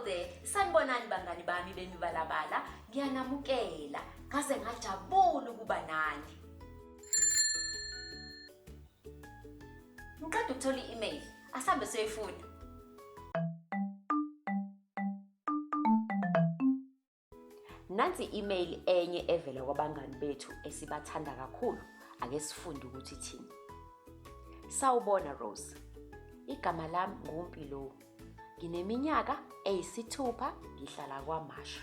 there. Sanibonani bangani bami bemibalabala. Ngiyanamukela. Ngaze ngajabula ukuba nani. Ngiqeda ukuthola i-email. Asambe siyoyifunda. Nansi i-email enye evela kwabangani bethu esibathanda kakhulu. Ake sifunde ukuthi ithini. Sawubona Rose. Igama lami nguMpilo. Ngineminyaka eyisithupha ngihlala kwaMashu.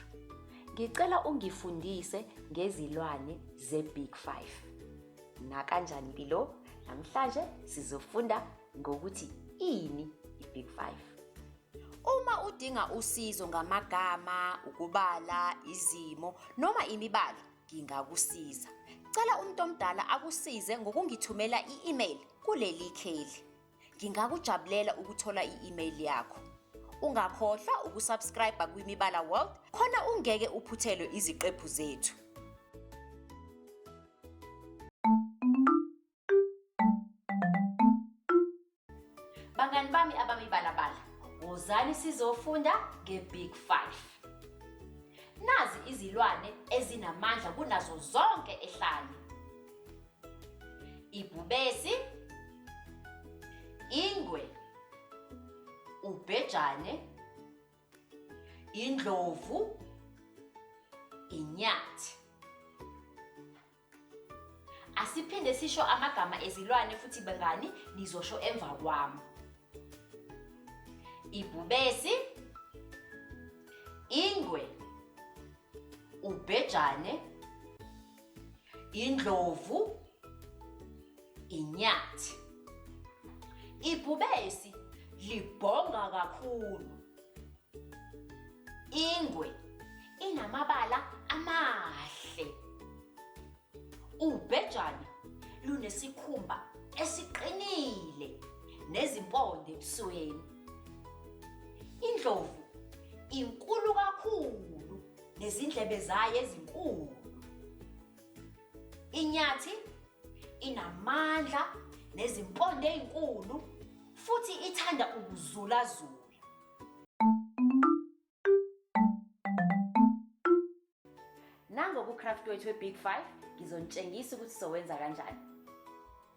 Ngicela ungifundise ngezilwane ze-Big Five. Nakanjani Mpilo? Namhlanje sizofunda ngokuthi ini i-Big Five. Uma udinga usizo ngamagama, ukubala, izimo noma imibala, ngingakusiza. Cela umuntu omdala akusize ngokungithumela i-email kuleli kheli. Ngingakujabulela ukuthola i-email yakho. Ungakhohlwa ukusubscribe kwiMibala World khona ungeke uphuthelwe iziqephu zethu. Bangani bami abamibalabala, wozani sizofunda nge-Big Five. Nazi izilwane ezinamandla kunazo zonke ehlane. Ibhubesi, ingwe, ubhejane, indlovu, inyathi. Asiphinde sisho amagama ezilwane futhi bangani nizosho emva kwami. Ibhubesi, ingwe, ubhejane, indlovu, inyathi. Ibhubesi libhonga kakhulu. Ingwe inamabala amahle. Ubhejane lunesikhumba esiqinile nezimpondo ebusweni. Indlovu inkulu kakhulu nezindlebe zayo ezinkulu. Inyathi inamandla nezimpondo ezinkulu futhi ithanda ukuzulazula. Nango ku-craft wethu we-Big Five ngizonitshengisa ukuthi sowenza kanjani.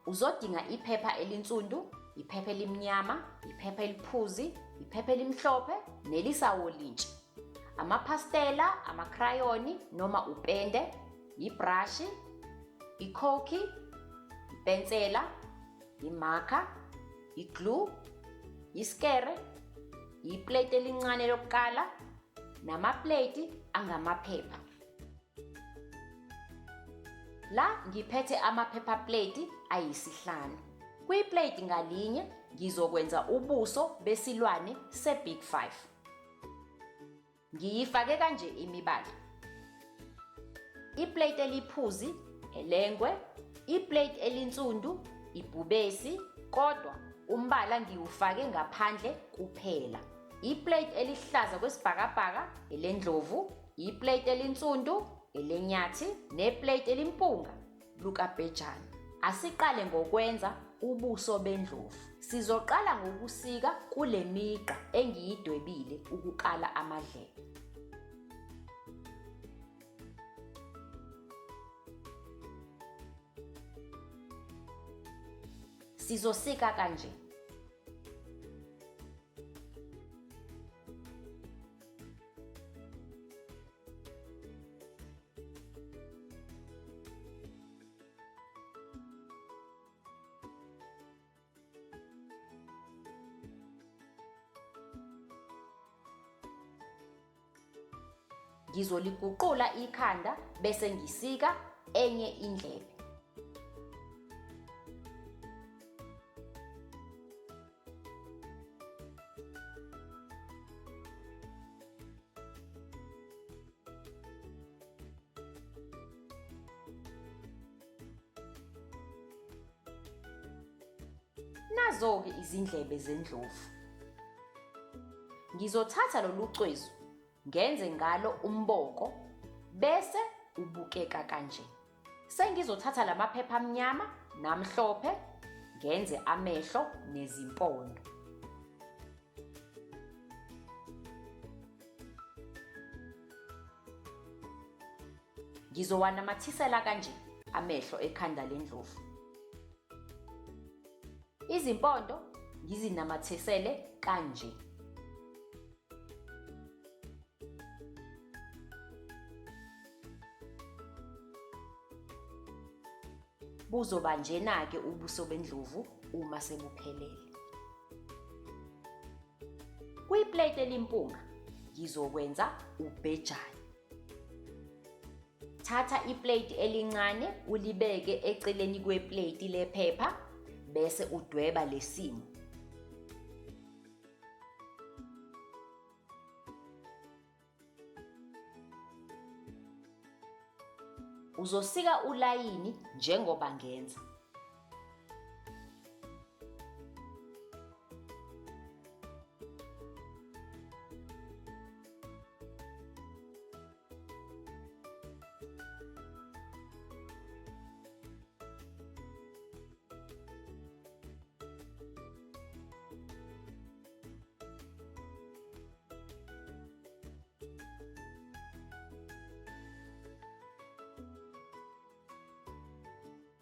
Uzodinga iphepha elinsundu, iphepha elimnyama, iphepha eliphuzi, iphepha elimhlophe nelisawolintshi. Amaphastela, amakhrayoni noma upende, ibrashi, ikhokhi, ipensela, imakha, iglue, isikere, iplate elincane lokukala namaplate angamaphepha. La ngiphethe amaphepha plate ayisihlanu. Kwiplate ngalinye ngizokwenza ubuso besilwane se-Big Five. Ngiyifake kanje imibala. Iplate eliphuzi, elengwe, iplate elinsundu, ibhubesi, kodwa umbala ngiwufake ngaphandle kuphela. Iplate elihlaza kwesibhakabhaka, elendlovu, iplate elinsundu, elenyathi, neplate elimpunga lukabhejane. Asiqale ngokwenza ubuso bendlovu. Sizoqala ngokusika kule migqa engiyidwebile ukukala amadlebe. Sizosika kanje. Ngizoliguqula ikhanda bese ngisika enye indlebe. Nazo-ke izindlebe zendlovu. Ngizothatha lolu cwezu ngenze ngalo umboko bese ubukeka kanje. Sengizothatha lamaphepha amnyama namhlophe ngenze amehlo nezimpondo. Ngizowanamathisela kanje amehlo ekhanda lendlovu. Izimpondo ngizinamathisele kanje. Buzoba njena-ke ubuso bendlovu uma sebuphelele. Kwiplate elimpunga ngizokwenza ubhejane. Thatha iplate elincane ulibeke eceleni kweplate lephepha bese udweba lesimo. Uzosika ulayini njengoba ngenza.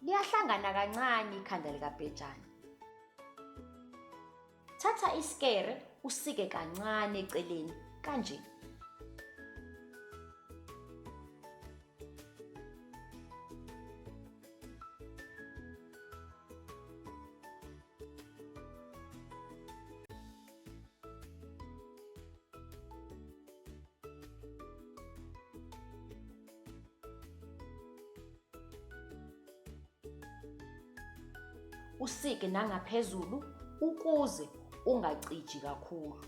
Liyahlangana kancane ikhanda likabhejane. Thatha isikere usike kancane eceleni kanje. Usike nangaphezulu ukuze ungaciji kakhulu.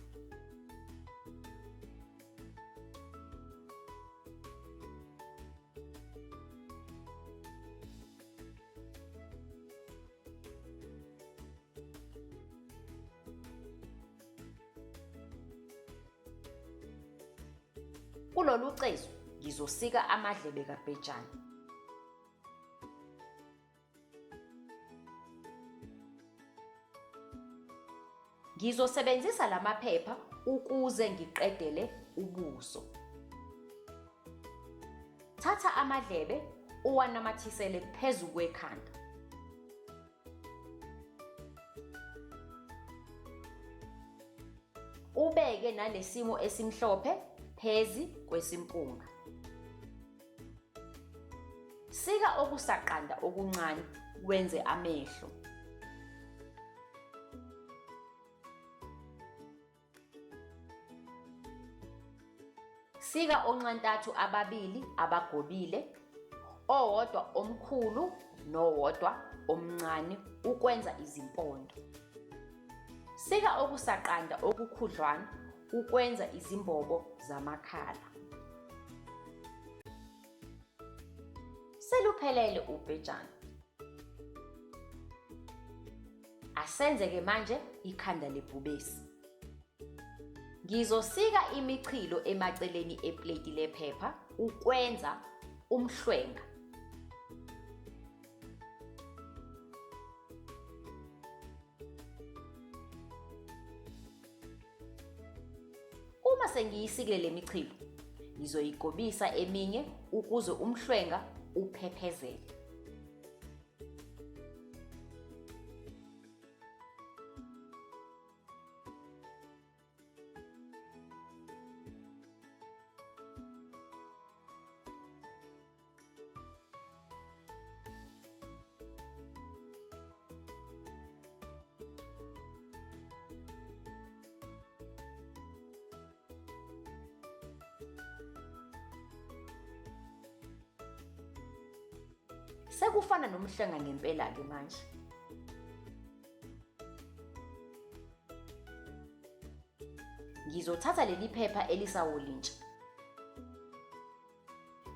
Kulolu cezu ngizosika amadlebe kabhejane. Ngizosebenzisa lamaphepha ukuze ngiqedele ubuso. Thatha amadlebe uwanamathisele phezu kwekhanda. Ubeke nalesimo esimhlophe phezi kwesimpunga. Sika okusaqanda okuncane wenze amehlo. Sika onxantathu ababili abagobile, owodwa omkhulu nowodwa omncane ukwenza izimpondo. Sika okusaqanda okukhudlwana ukwenza izimbobo zamakhala. Seluphelele ubhejane. Asenze-ke manje ikhanda lebhubesi. Ngizosika imichilo emaceleni epleti lephepha ukwenza umhlwenga. Uma sengiyisikile le michilo, ngizoyigobisa eminye ukuze umhlwenga uphephezele. Sekufana nomhlenga ngempela-ke manje. Ngizothatha leli phepha elisawolintshi.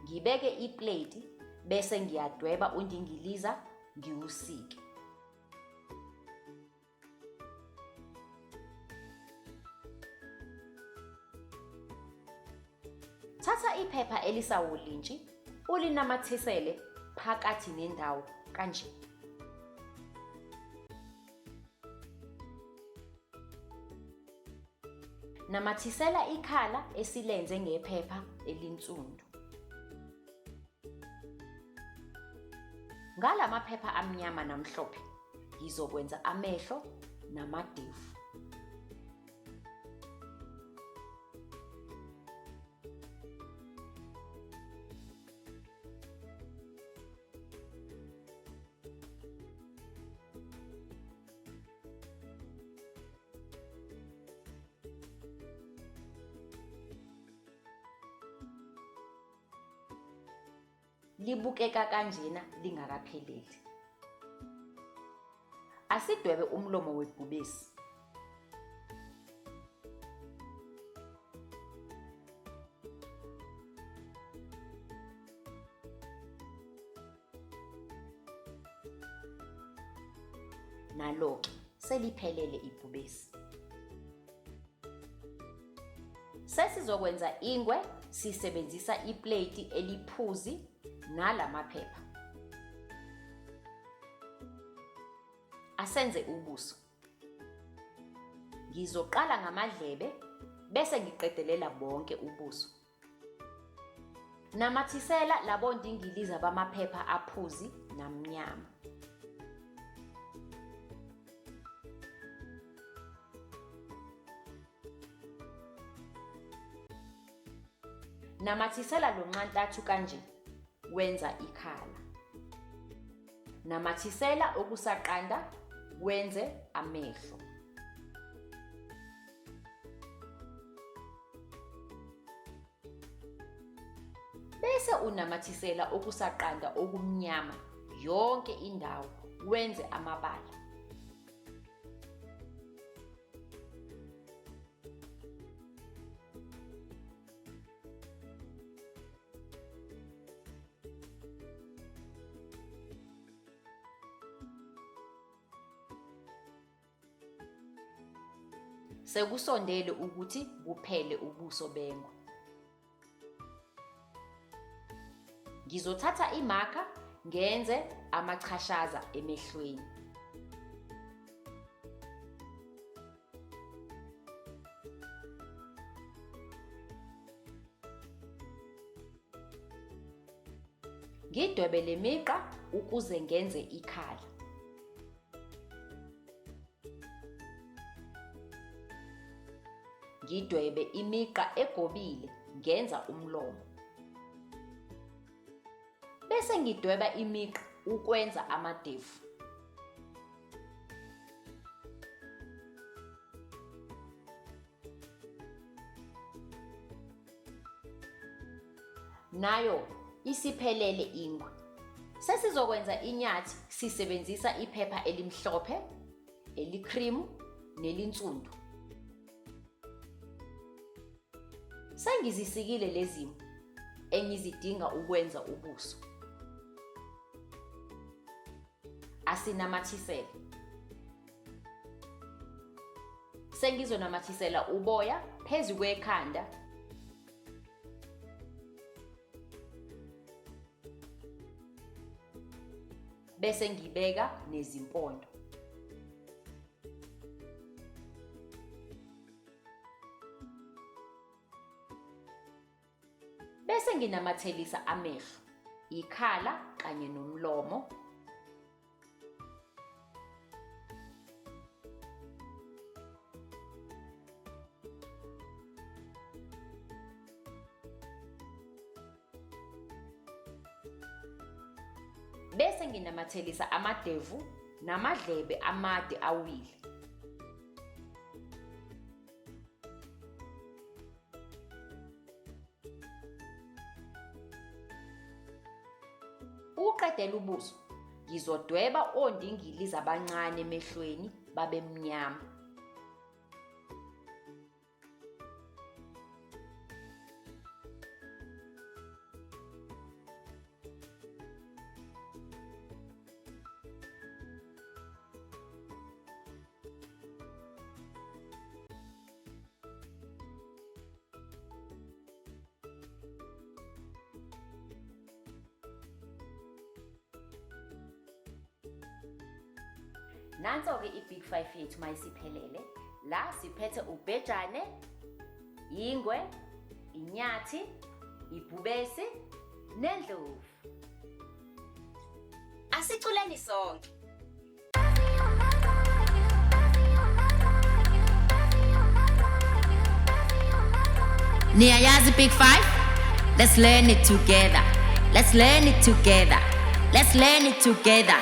Ngibeke iplate bese ngiyadweba undingiliza ngiwusike. Thatha iphepha elisawolintshi ulinamathisele phakathi nendawo kanje. Namathisela ikhala esilenze ngephepha elinsundu. Ngala maphepha amnyama namhlophe ngizokwenza amehlo namadevu. Libukeka kanjena lingakapheleli. Asidwebe umlomo webhubesi. Nalo-ke seliphelele ibhubesi. Sesizokwenza ingwe sisebenzisa iplate eliphuzi nalamaphepha. Asenze ubuso. Ngizoqala ngamadlebe bese ngiqedelela bonke ubuso. Namathisela labo ndingiliza bamaphepha aphuzi namnyama. Namathisela lo nxantathu kanje wenza ikhala. Namathisela okusaqanda wenze amehlo. Bese unamathisela okusaqanda okumnyama yonke indawo wenze amabala. Sekusondele ukuthi kuphele ubuso bengwe. Ngizothatha imakha ngenze amachashaza emehlweni. Ngidwebe le migqa ukuze ngenze ikhala. Ngidwebe imigqa egobile ngenza umlomo. Bese ngidweba imigqa ukwenza amadevu. Nayo isiphelele ingwe. Sesizokwenza inyathi sisebenzisa iphepha elimhlophe, elikhrimu nelinsundu. Sengizisikile lezimo engizidinga ukwenza ubuso. Asinamathisele. Sengizonamathisela uboya phezu kwekhanda bese ngibeka nezimpondo. Bese nginamathelisa amehlo, ikhala kanye nomlomo. Bese nginamathelisa amadevu namadlebe amade awile. Ukuqedela ubuso, ngizodweba ondingilizi abancane emehlweni babe mnyama. Nanso-ke i-Big Five yethu uma isiphelele. La siphethe ubhejane, ingwe, inyathi, ibhubesi nendlovu. Asiculeni sonke. Niyayazi Big Five? Let's learn it together. Let's learn it together. Let's learn it together.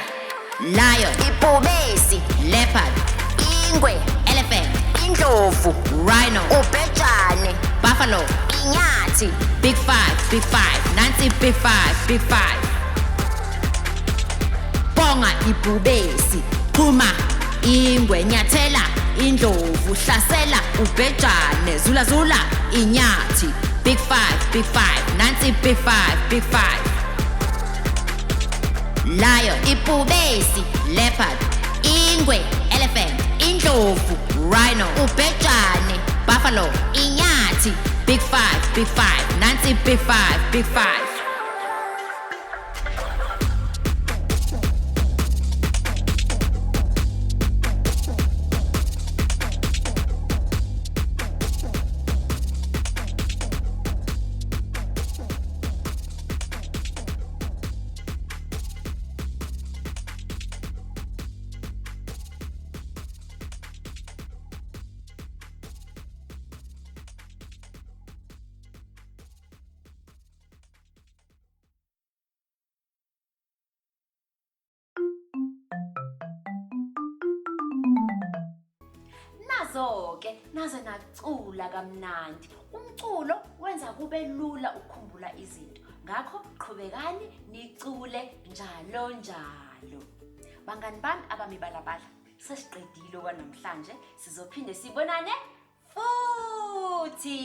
Lion, Ibhubesi, leopard, ingwe, elephant, indlovu, rhino, ubhejane, buffalo. inyathi. Big Five, Big Five, Nansi Big Five, Big Five. Bonga ibhubesi, phuma ingwe, nyathela indlovu, hlasela ubhejane, zula zula inyathi. Big Five, Big Five, Nansi Big Five, Big Five. Lion, Ibhubesi, leopard, ingwe, elephant, indlovu, rhino, ubhejane, buffalo. inyathi. Big Five, Big Five, Nansi Big Five, Big Five. Nazo-ke naze nacula kamnandi. Umculo wenza kube lula ukukhumbula izinto. Ngakho qhubekani nicule njalo njalo. Bangani bami abamibalabala, sesiqedile okwanamhlanje, sizophinde sibonane futhi.